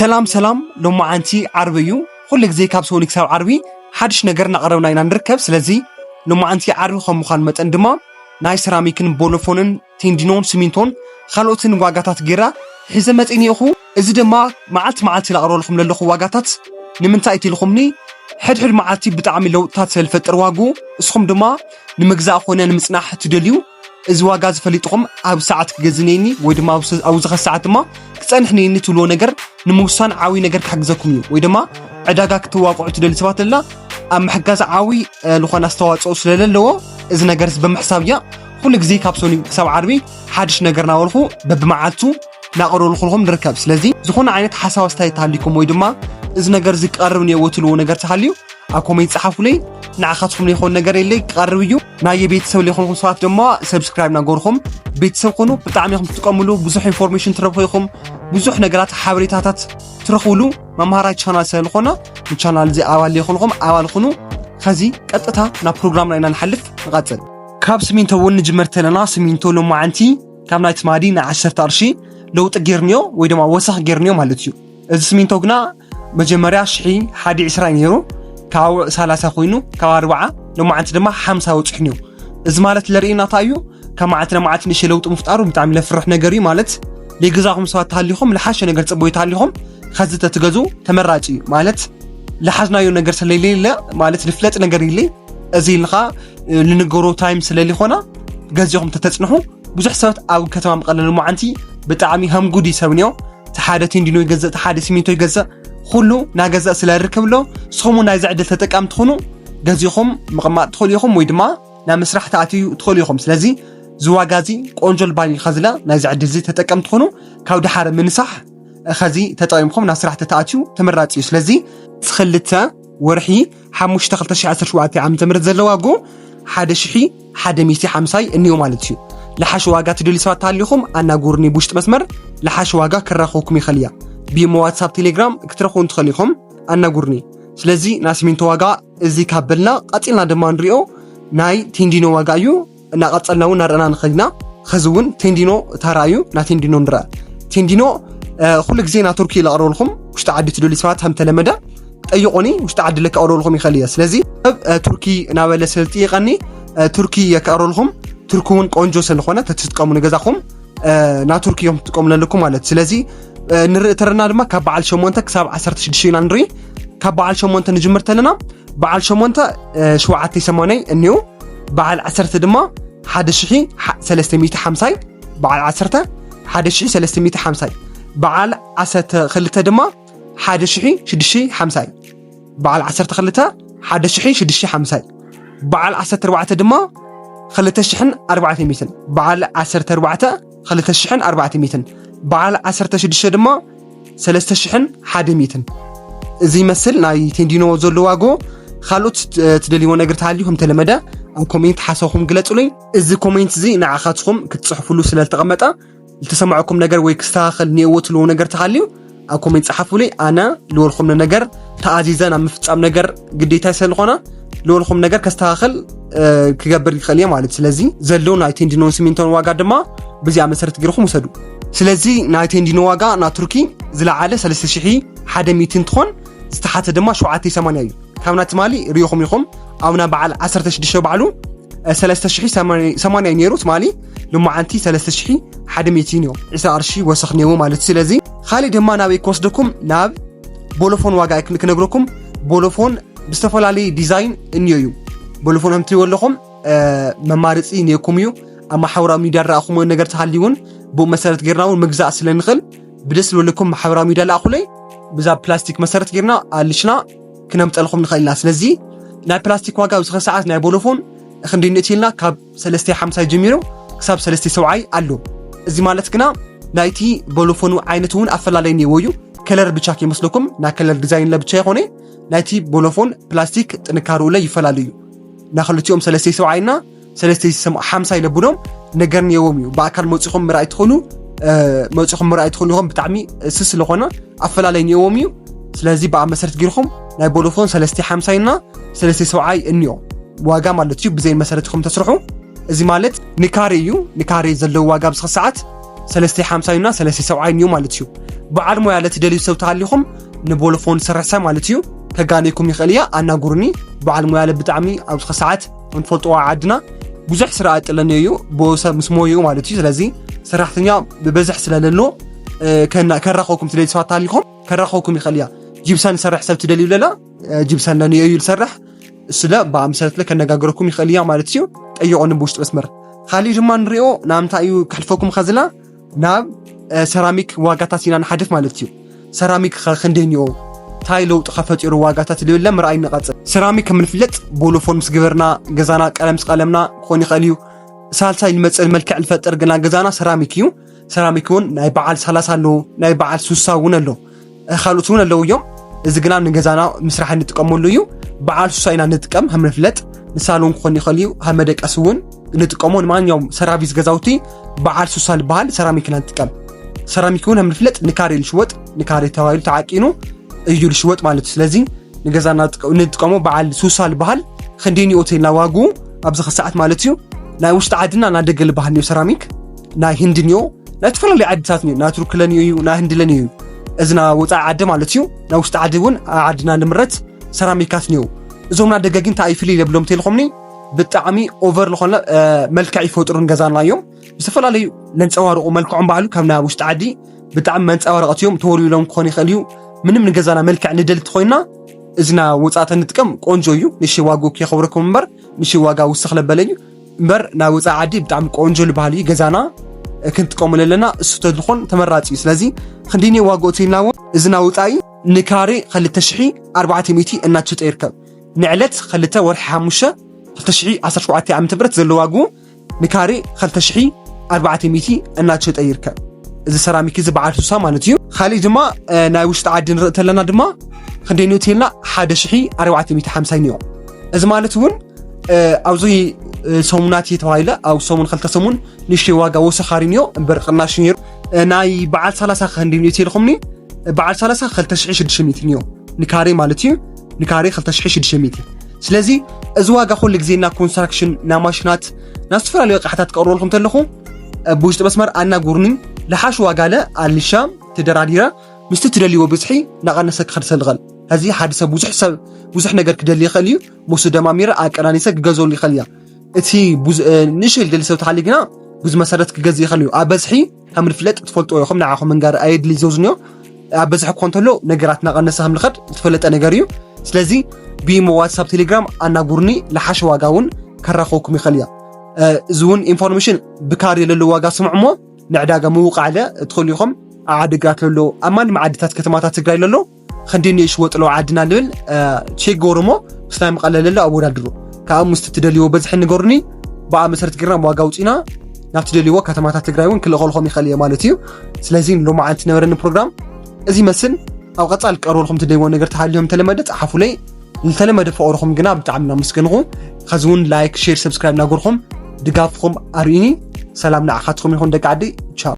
ሰላም ሰላም፣ ሎማዓንቲ ዓርቢ እዩ። ኩሉ ግዜ ካብ ሰውኒ ክሳብ ዓርቢ ሓድሽ ነገር እናቕረብና ኢና ንርከብ። ስለዚ ሎማዓንቲ ዓርቢ ከም ምዃን መጠን ድማ ናይ ሰራሚክን ቦሎፎንን ቴንዲኖን ሲሚንቶን ካልኦትን ዋጋታት ጌራ ሒዘ መፂእ እኒኦኹ። እዚ ድማ መዓልቲ መዓልቲ ላቕረበልኩም ዘለኹ ዋጋታት ንምንታይ እቲ ኢልኹምኒ፣ ሕድሕድ መዓልቲ ብጣዕሚ ለውጥታት ስለ ዝፈጥር ዋግኡ፣ እስኹም ድማ ንምግዛእ ኮነ ንምፅናሕ ትደልዩ፣ እዚ ዋጋ ዝፈሊጥኹም ኣብ ሰዓት ክገዝእ ነይኒ ወይ ድማ ኣብዚ ዝኸ ሰዓት ድማ ክፀንሕ ነይኒ ትብልዎ ነገር ንምውሳን ዓብይ ነገር ክሕግዘኩም እዩ። ወይ ድማ ዕዳጋ ክትዋቅዑ ትደሊ ሰባት ለላ ኣብ ምሕጋዝ ዓብይ ዝኾነ ኣስተዋፅኦ ስለለለዎ፣ እዚ ነገር እዚ ብምሕሳብ እያ ኩሉ ግዜ ካብ ሰኒ ክሳብ ዓርቢ ሓድሽ ነገር ናበልኩ በብመዓልቱ ናቕረብልኩልኩም ንርከብ። ስለዚ ዝኾነ ዓይነት ሓሳብ ኣስተያየት ተሃሊኩም ወይ ድማ እዚ ነገር እዚ ክቐርብ እኒኦዎ ትልዎ ነገር ተሃልዩ ኣብ ኮሜንት ጸሓፉለይ። ንዓኻትኩም ዘይኮን ነገር የለይ፣ ክቐርብ እዩ። ናይ የቤተሰብ ዘይኮንኩም ሰባት ድማ ሰብስክራይብ ናገርኩም ቤተሰብ ኮኑ። ብጣዕሚ ኢኹም ትጥቀምሉ፣ ብዙሕ ኢንፎርሜሽን ትረኽቡ ኢኹም፣ ብዙሕ ነገራት ሓበሬታታት ትረኽብሉ መምሃራይ ቻናል ስለ ዝኾነ ንቻናል እዚ ኣባል ዘይኮንኩም ኣባል ኩኑ። ከዚ ቀጥታ ናብ ፕሮግራምና ኢና ንሓልፍ። ንቐጽል። ካብ ሲሚንቶ እውን ንጅመር ተለና፣ ሲሚንቶ ሎማዓንቲ ካብ ናይ ትማሊ ን ዓሰርተ ቅርሺ ለውጢ ጌርንዮ ወይ ድማ ወሰኽ ጌርንዮ ማለት እዩ። እዚ ሲሚንቶ ግና መጀመርያ ሽሒ ሓደ ዕስራ እዩ ነይሩ፣ ካብ ሰላሳ ኮይኑ ካብ ኣርባዓ ሎማዓንቲ ድማ ሓምሳ ወፅሕንዮ። እዚ ማለት ለርእና እንታይ እዩ? ካብ መዓልቲ ናብ መዓልቲ ንእሽተይ ለውጢ ምፍጣሩ ብጣዕሚ ለፍርሕ ነገር እዩ። ማለት ለይገዛኹም ሰባት ተሃሊኹም፣ ለሓሸ ነገር ፅበዩ ተሃሊኹም፣ ኸዚ ተትገዙ ተመራፂ እዩ። ማለት ለሓዝናዮ ነገር ስለሌለ፣ ማለት ልፍለጥ ነገር ኢለ፣ እዚ ኢልኻ ልንገሮ ታይም ስለሊኾና፣ ገዚኹም ተተፅንሑ። ብዙሕ ሰባት ኣብ ከተማ መቐለ ሎማዓንቲ ብጣዕሚ ሃምጉድ ይሰብንዮ። እቲ ሓደ ቴንዲኖ ይገዝእ፣ እቲ ሓደ ሲሚንቶ ይገዝእ፣ ኩሉ ናገዛእ ስለ ርክብ ኣሎ። ንስኹም እውን ናይዚ ዕድል ተጠቃሚ ትኾኑ፣ ገዚኹም ምቕማጥ ትኽእሉ ኢኹም ወይ ድማ ናብ ምስራሕ ተኣትዩ ትኽእሉ ኢኹም። ስለዚ እዚ ዋጋ እዚ ቆንጆ ልባል እዩ። ኸዚ ለ ናይዚ ዕድል እዚ ተጠቀምቲ ትኾኑ፣ ካብ ድሓር ምንሳሕ ኸዚ ተጠቒምኩም ናብ ስራሕ ተተኣትዩ ተመራፂ እዩ። ስለዚ እዚ ኽልተ ወርሒ ሓሙሽተ ክልተ ሽሕ ዓሰርተ ሸውዓተ ዓመተ ምህረት ዘለዋ ጎ ሓደ ሽሕ ሓደ ሚእቲ ሓምሳይ እንዮ ማለት እዩ። ለሓሽ ዋጋ ትደልዩ ሰባት ተሃሊኹም ኣናጉርኒ ብውሽጢ መስመር ለሓሽ ዋጋ ክራኸብኩም ይኽእል እያ። ብሞ ዋትሳፕ ቴሌግራም ክትረኽቡ እንትኽእል ኢኹም ኣናጉርኒ። ስለዚ ናይ ሲሚንቶ ዋጋ እዚ ካብ በልና ቀፂልና ድማ ንሪኦ ናይ ቴንዲኖ ዋጋ እዩ። እናቐፀልና እውን ናርአና ንኽእል ኢና። ኸዚ እውን ቴንዲኖ ታራ እዩ። ናይ ቴንዲኖ ንረአ። ቴንዲኖ ኩሉ ግዜ ናይ ቱርኪ ለቕረበልኩም ውሽጢ ዓዲ ትደልዩ ሰባት ከም ተለመደ ጠይቆኒ ውሽጢ ዓዲ ለካ ቀረበልኩም ይኽእል እየ። ስለዚ ኣብ ቱርኪ እናበለ ስለ ዝጥይቀኒ ቱርኪ የከረልኩም። ቱርኪ እውን ቆንጆ ስለዝኾነ ተትጥቀሙ ንገዛኹም ና ቱርኪ እዮም ትጥቀሙ ለለኩም ማለት። ስለዚ ንርኢ ተረና ድማ ካብ በዓል ሸሞንተ ክሳብ ዓሰርተ ሽዱሽተ ኢና ንርኢ። ካብ በዓል ሸሞንተ ንጅምር ተለና በዓል ሸሞንተ ሸውዓተ ሰማንያ እንዩ። በዓል ዓሰርተ ድማ ሓደ ሽሕ ሰለስተ ሚእቲ ሓምሳይ። በዓል ዓሰርተ ሓደ ሽሕ ሰለስተ ሚእቲ ሓምሳይ። በዓል ዓሰርተ ክልተ ድማ ሓደ ሽሕ ሽዱሽተ ሓምሳይ። በዓል ዓሰርተ ክልተ ሓደ ሽሕ ሽዱሽተ ሓምሳይ። በዓል ዓሰርተ ኣርባዕተ ድማ ክልተ ሽሕን ኣርባዕተ ሚእትን። በዓል ዓሰርተ ኣርባዕተ ክልተ ሽሕን ኣርባዕተ ሚእትን። በዓል ዓሰርተ ሽዱሽተ ድማ ሰለስተ ሽሕን ሓደ ሚእትን። እዚ ይመስል ናይ ቴንዲኖ ዘሎ ዋጎ። ካልኦት ትደልይዎ ነገር ተሃልዩ ከም ተለመደ ኣብ ኮሜንት ሓሳብኩም ግለጹለይ። እዚ ኮሜንት እዚ ንዓኻትኩም ክትጽሕፉሉ ስለ ዝተቐመጠ ዝተሰማዕኩም ነገር ወይ ክስተኻኸል እኒኦዎ ትልዎ ነገር ተሃልዩ ኣብ ኮሜንት ጸሓፉለይ። ኣነ ልበልኩም ነገር ተኣዚዘ ናብ ምፍጻም ነገር ግዴታ ስለዝኾነ ልበልኩም ነገር ከስተኻኸል ክገብር ይኽእል እየ ማለት። ስለዚ ዘሎ ናይ ቴንዲኖን ሲሚንቶን ዋጋ ድማ ብዚኣ መሰረት ገይርኩም ውሰዱ። ስለዚ ናይ ቴንዲኖ ዋጋ ና ቱርኪ ዝለዓለ ሰለስተ ሽሕ ሓደ ሚእቲ እንትኾን ዝተሓተ ድማ ሸውዓተ ሰማንያ እዩ። ካብ ናይ ትማሊ ሪኢኹም ኢኹም። ኣብ ናይ በዓል ዓሰርተ ሽዱሽተ ባዕሉ ሰለስተ ሽሕ ሰማንያ እዩ ነይሩ ትማሊ። ልማዓንቲ ሰለስተ ሽሕ ሓደ ሚእቲ እዩ። ዕስራ ቅርሺ ወሰኽ ነይዎ ማለት። ስለዚ ካልእ ድማ ናበይ ክወስደኩም ናብ ቦሎፎን ዋጋ ክነግረኩም። ቦሎፎን ብዝተፈላለየ ዲዛይን እንዮ እዩ። ቦሎፎን ከም ትሪእዎ ኣለኹም መማርፂ ነይኩም እዩ። ኣብ ማሕበራዊ ሚድያ ረኣኹሞ ነገር ተሃልዩ እውን ብኡ መሰረት ጌርና እውን ምግዛእ ስለ ንኽእል ብደስ ዝበለኩም ማሕበራዊ ሚድያ ለኣኹለይ። ብዛ ፕላስቲክ መሰረት ጌርና ኣልሽና ክነምፀልኹም ንኽእል ኢና። ስለዚ ናይ ፕላስቲክ ዋጋ ኣብዚ ሰዓት ናይ ቦሎፎን ክንዲ ንእትልና ካብ ሰለስተ ሓምሳይ ጀሚሩ ክሳብ ሰለስተ ሰብዓይ ኣሎ። እዚ ማለት ግና ናይቲ ቦሎፎኑ ዓይነት እውን ኣፈላለይ ነይዎ እዩ። ከለር ብቻ ከይመስለኩም ናይ ከለር ዲዛይን ለብቻ ይኾነ ናይቲ ቦሎፎን ፕላስቲክ ጥንካርኡ ለ ይፈላለዩ። ናክልቲኦም ሰለስተ ሰብዓይ እና ሰለስተ ሓምሳይ ለብሎም ነገር ነይዎም እዩ። ብኣካል መፂኹም ምርኣይ ትኽእሉ መፂኹም ምርኣይ ትኽእሉ ኢኹም። ብጣዕሚ ስስ ስለኾነ ኣፈላለይ ነይዎም እዩ። ስለዚ ብኣ መሰረት ጌርኩም ናይ ቦሎፎን ሰለስተ ሓምሳይ እና ሰለስተ ሰብዓይ እንዮ ዋጋ ማለት እዩ። ብዘይ መሰረት ኢኹም ተስርሑ። እዚ ማለት ንካሬ እዩ። ንካሬ ዘለዎ ዋጋ ኣብዚ ሰዓት ሰለስተ ሓምሳ እና ሰለስተ ሰብዓይ እዩ ማለት እዩ። በዓል ሞያ ለትደልዩ ሰብ ተሃሊኹም ንቦሎፎን ዝሰርሕ ሰብ ማለት እዩ ከጋነይኩም ይኽእል እያ። ኣናጉርኒ በዓል ሞያ ለ ብጣዕሚ ኣብዚ ሰዓት እንፈልጥዋ ዓድና ብዙሕ ስራ ኣጥለኒ እዩ ብኡ ሰብ ምስ ሞዩ ማለት እዩ። ስለዚ ሰራሕተኛ ብበዝሕ ስለለሎ ከራኸብኩም ትደልዩ ሰባት ተሃሊኹም ከራኸብኩም ይኽእል እያ። ጂብሰን ዝሰርሕ ሰብ ትደልዩ ለላ ጂብሰን ለንዮ እዩ ዝሰርሕ። ስለ ብኣምሰለትለ ከነጋግረኩም ይኽእል እያ ማለት እዩ። ጠይቆኒ ብውሽጢ መስመር። ካሊእ ድማ ንሪኦ ናምንታይ እዩ ከሕልፈኩም ኸዝላ ናብ ሰራሚክ ዋጋታት ኢና ንሓድፍ ማለት እዩ። ሰራሚክ ክንደይ ኒኦ ታይ ለውጢ ከፈጢሩ ዋጋታት ልብለ ምርኣይ ንቐጽል። ሰራሚክ ከም ንፍለጥ ቦሎፎን ምስ ግበርና ገዛና ቀለም ምስ ቀለምና ክኾን ይኽእል እዩ። ሳልሳይ ንመጽእ መልክዕ ንፈጥር ግና ገዛና ሰራሚክ እዩ። ሰራሚክ እውን ናይ በዓል ሰላሳ ኣለዎ ናይ በዓል ሱሳ እውን ኣሎ። ካልኦት እውን ኣለዉ እዮም። እዚ ግና ንገዛና ምስራሕ እንጥቀመሉ እዩ። በዓል ሱሳ ኢና ንጥቀም ከም ንፍለጥ ንሳሎን ክኾን ይኽእል እዩ። ከም መደቀስ እውን ንጥቀሞ ንማንኛውም ሰራቪስ ገዛውቲ በዓል ሱሳ ዝበሃል ሰራሚክ ኢና ንጥቀም። ሰራሚክ እውን ከም ንፍለጥ ንካሬ ልሽወጥ ንካሬ ተባሂሉ ተዓቂኑ እዩ ልሽወጥ ማለት እዩ። ስለዚ ንገዛና ንጥቀሞ በዓል ሱሳ ዝበሃል ክንደይ ኒኦቴልና ዋጉ ኣብዚ ክሰዓት ማለት እዩ። ናይ ውሽጢ ዓድና ናይ ደገ ዝበሃል ኒዮ ሰራሚክ ናይ ህንዲ ኒዮ ናይ ዝተፈላለዩ ዓድታት ኒዮ ናይ ቱርክለ ኒዮ እዩ ናይ ህንድለ ኒዮ እዩ። እዚ ናይ ወፃኢ ዓዲ ማለት እዩ። ናይ ውሽጢ ዓዲ እውን ኣብ ዓድና ንምረት ሰራሚካት ኒዮ። እዞም ናይ ደገ ግን እንታይ ፍልይ ለብሎም ተልኹምኒ ብጣዕሚ ኦቨር ዝኾነ መልክዕ ይፈጥሩን ገዛና እዮም። ዝተፈላለዩ ለንፀባርቑ መልክዖም ባዕሉ ካብ ናይ ውሽጢ ዓዲ ብጣዕሚ መንፀባረቐት እዮም። ተወልዊሎም ክኾን ይኽእል እዩ። ምንም ንገዛና መልክዕ ንደልቲ ኮይና እዝና ወፃእተ ንጥቀም ቆንጆ እዩ። ንሽ ዋጉ ከይኸብረኩም እምበር ንሽ ዋጋ ውስኽ ለበለ እዩ። እምበር ናይ ወፃኢ ዓዲ ብጣዕሚ ቆንጆ ዝበሃል እዩ። ገዛና ክንጥቀሙ ለለና እሱ ተዝኾን ተመራፂ እዩ። ስለዚ ክንዲኒ ዋግኦ ትይልናዎ እዝና ወፃኢ ንካሬ ክልተ ሽሒ ኣርባዕተ ሚእቲ እናተሸጠ ይርከብ። ንዕለት ክልተ ወርሒ ሓሙሽተ ክልተ ሽሒ ዓሰርተ ሸውዓተ ዓመተ ምህረት ዘሎ ዋግኡ ንካሬ ክልተ ሽሒ ኣርባዕተ ሚእቲ እናተሸጠ ይርከብ። እዚ ሰራሚክ እዚ በዓል ሱሳ ማለት እዩ። ካሊእ ድማ ናይ ውሽጢ ዓዲ ንርኢ ተለና ድማ ክንደይ ንእትልና ሓደ ሽሒ ኣርባዕተ ሚእቲ ሓምሳ እዩ። እዚ ማለት እውን ኣብዚ ሰሙናት እየ ተባሂለ ኣብ ሰሙን ክልተ ሰሙን ንእሽተይ ዋጋ ወሰኻሪ ንዮ እምበር ቅናሽ ነይሩ። ናይ በዓል ሰላሳ ክንደይ ንእትልኹምኒ በዓል ሰላሳ ክልተ ሽሒ ሽዱሽተ ሚእቲ ንዮ ንካሬ ማለት እዩ። ንካሬ ክልተ ሽሒ ሽዱሽተ ሚእቲ። ስለዚ እዚ ዋጋ ኩሉ ግዜ ናብ ኮንስትራክሽን ናብ ማሽናት ናብ ዝተፈላለዩ ኣቕሓታት ክቐርበልኩም ተለኹ ብውሽጢ መስመር ኣናጉርኒ። ልሓሽ ዋጋ ለ ኣልሻ ተደራዲረ ምስቲ ትደልይዎ ብዝሒ ናቐነሰ ክኸድ ሰልቐል። ሕዚ ሓደ ሰብ ብዙሕ ሰብ ብዙሕ ነገር ክደሊ ይኽእል እዩ። ምስ ደማሚረ ኣቀናኒሰ ክገዘሉ ይኽእል እያ። እቲ ንእሽል ደሊ ሰብ ተሓሊ ግና ብዙ መሰረት ክገዝ ይኽእል እዩ። ኣብ በዝሒ ከም ንፍለጥ ትፈልጥዎ ኢኹም። ንዓኹም መንጋር ኣየድሊ ዘውዝንዮ ኣብ በዝሒ ክኾን ተሎ ነገራት ናቐነሰ ከም ንኸድ ዝፈለጠ ነገር እዩ። ስለዚ ብኢሞ ዋትሳፕ ቴሌግራም ኣናጉርኒ። ልሓሽ ዋጋ እውን ከራኸብኩም ይኽእል እያ። እዚ እውን ኢንፎርሜሽን ብካሬ ለሎ ዋጋ ስምዑሞ ንዕዳጋ ምውቃዕለ ትኽእሉ ኢኹም። ኣብ ዓድግራት ለሎ ኣብ ማንም ዓድታት ከተማታት ትግራይ ለሎ ክንዲ ንእሽ ወጥሎ ዓድና ልብል ቼክ ገበሩሞ። ምስላይ ምቐለለሎ ኣወዳድሩ። ካብ ምስቲ ትደልይዎ በዝሒ ንገሩኒ። ብኣ መሰረት ግርና ዋጋ ውፂና ናብ ትደልይዎ ከተማታት ትግራይ እውን ክልእኸልኹም ይኽእል እየ ማለት እዩ። ስለዚ ንሎማዓንቲ ነበረኒ ፕሮግራም እዚ መስል ኣብ ቀፃል ቀርበልኩም ትደልይዎ ነገር ተሃልዮም ተለመደ ፀሓፉለይ። ዝተለመደ ፍቕርኹም ግና ብጣዕሚ እናመስገንኹ ከዚ እውን ላይክ ሼር ሰብስክራይብ ናገርኹም ድጋፍኹም ኣርእኒ። ሰላም ንዓኻትኩም ይኹን ደቂ ዓዲ። ቻው።